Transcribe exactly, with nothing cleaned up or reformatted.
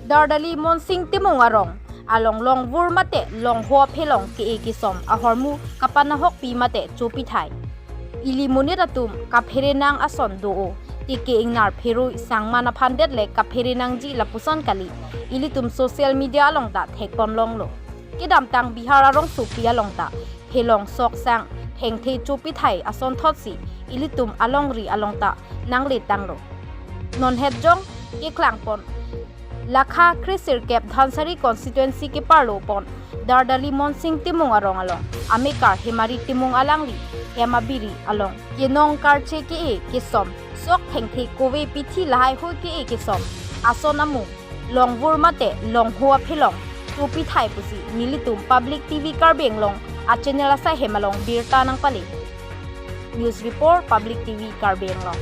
Dardali Monsing Timung arong along longvur mate longho aphelong ke-e kesom ahormu kapanahokpi mate chopithai. Ili monit atum kaphere nang ason do-o. Tike ingnar pherui sangman aphan det le kaphere nangji lapuson kali, ilitum social media along ta thekponlonglo. Kedamtang Bihar arongsopi along ta phelong sok sang thengthe chopithai asonthotsi ilitum alongri along ta nangletanglo. Non hetjong keklangpon lakha kresirkep Dhansiri constituency keparlopon Dardali Monsing Timung arong along amekar Hemari Timung alangli hem abiri along kenong karche ke-e kesom sok thengthe kove pithi lahai hui ke-e kesom ason amung longvur mate longho aphelong chopithai pusi nelitum Public T V Karbi Anglong a channel asai hem along birta nangpale. News report, Public T V Karbi Anglong.